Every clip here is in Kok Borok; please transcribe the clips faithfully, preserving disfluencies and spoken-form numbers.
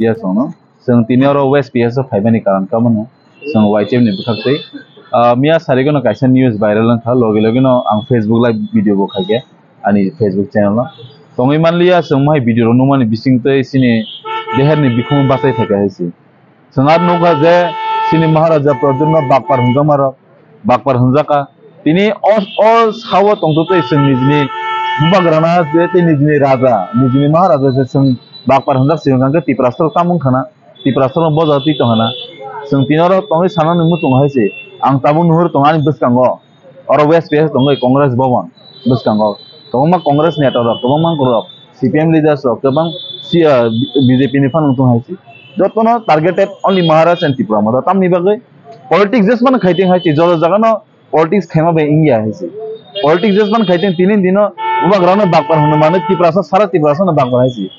Yes, ono. Chwng tini oro West P S o phaimani karon kamo no. Chwng Y T F ni bwkhak twi. Ah, miya sarigo no kaisa news viral wngkha, logi logi no ang Facebook live video bo khaikhe ani Facebook channel o. Tongwi manliya chwng mohai video rok nukmani bising twi chini deher ni bikhung bachai phaikha hai se. Chwng aro nukha je chini Maharaja Pradyumna bakpar hwnjakma rok, bakpar hwnjakha. Tini o, o sao tongtwtwi chwng nijini bubagrana je tei nijini raja, nijini Maharaja se chwng bakpar hwnjak se hwnkha khe Tiprasarok tamo wngkhana, Tiprasarok boja twi tongkhana. Chwng tini oro tongwi sanani muchungo hai se. Ang tabuk nuhur tongo ani bwskango. Oro West P S tongo Congress Bhavan bwskango. Kwbangma Congress neta rok, kwbangma rok, C P M leaders rok, kwbang si, ah, B J P ni phano wngtong hai se. Jotono targeted only Maharaj and Tipra Motha. Tamni bagwi politics just man khai tong hai se. Joto jagano politics khaima bai wngya hai se. Politics just man khai tong tini dino bubagrano bakpar hwnwi mano Tiprasa, sara Tiprasano bakpar hai se.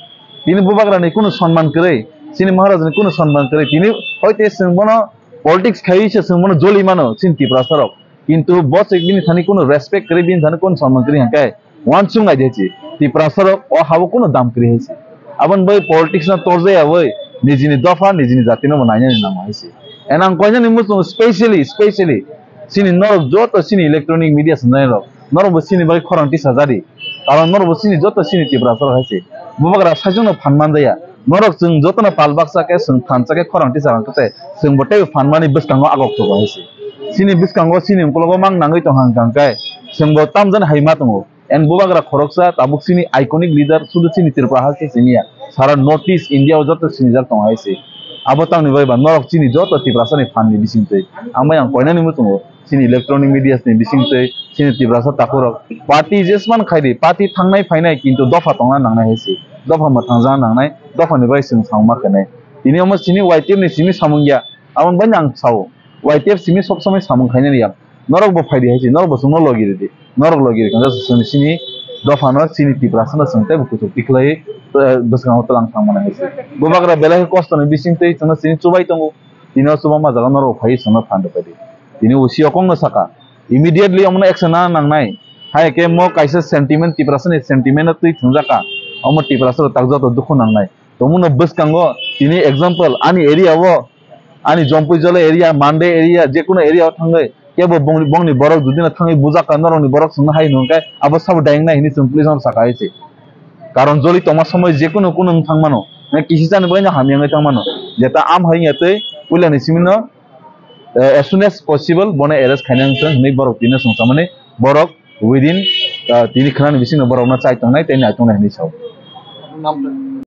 Tini bubagrani kunu sonman kwrwi, chini Maharajni kunu sonman kwrwi. Tini hoite chwng bono politics khaiwi se chwng bono joli mano chini Tiprasarok. Kintu bo se bini thani kunu respect kwrwi, bini thani kunu sonman kwrwi hwnkhe uansuk nai de se. Tiprasarok o habo kunu dam kwrwi hai se. Aboni bai politics no torjaya bai nijini dopha, nijini jati no bo nainani nango hai se. And ang koinani muchungo specially, specially chini norok joto chini electronic media swngnai rok, norok bo chini bagwi khorang tisajadi. Karon norok bo chini joto chini Tiprasa rok hai se. Bubagra saichung no phan manjaya. Norok chwng joto no pal baksa khe chwng thansa khe khorang tisa rang khe chwng bo tei phan mani bwskango agok thogo hai se. Chini bwskango chini ukologo mang nangwi tong hang kang khe chwng bo tamjani hai ma tongo. And bubagra khoroksa tabuk chini iconic leader sudu chini Tripura ha se chini ya. Sara North East India o joto sinijak tongo hai se. Abo tamni bagwi ba norok chini joto Tiprasa ni phan ni bising twi. Ang bai ang koinani muchungo. Chini electronic media ni bising twi chini Tiprasa takhurok party jesman khaidi, party thangnai phainai kintu dopha tongna nangnai hai se. Dopha mwthang jana nangnai, dopha ni bai chwng samung ma khainai. Tini omo chini Y T F ni simi samung ya, aboni bai ang sao. Y T F simi sob somoi samung khainani ya. Norok bo phaidi hai se, norok bo chwngno logi ridi. Norok logi rikha chwng chini dopha no chini Tiprasa no chwng tei bo kuchuk tikhlai, eh, bwskango twlang thang mani hai se. Bubagra belai khe kosto ni bising twi chwngno chini chubai tongo. Tini o chuba ma jaga norok phai chwngno phan rwphai di. Tini usi o kongno saka. Immediately omono action na nangnai. Hai khe mo kaisa sentiment, Tiprasa ni sentiment no twi thwngjaka. Omo Tiprasa rok tak joto dukhu nangnai. Tongmano bwskango tini example ani area o, ani Jompui Jala area, Mande area, jekunu area o thangwi kebo bongni, bongni borok judino thangwi bujaka norokni borok chwngno hai hwnwi khe abo sabo dayeng nai hwnwi chwng police no saka hai se. Karon joli tongma somoi jekunu kunu wng thangmano, na kisi chani bagwi no hamya wngwi thangmano. Jeta am hai wngya twi puilani simino, eh, as soon as possible bono arrest khaina wngthung hwnwi borok tini swngchamani borok within, eh, tini khwnani bisingno borokno chai tongnai tei nai tongnai hwnwi sao.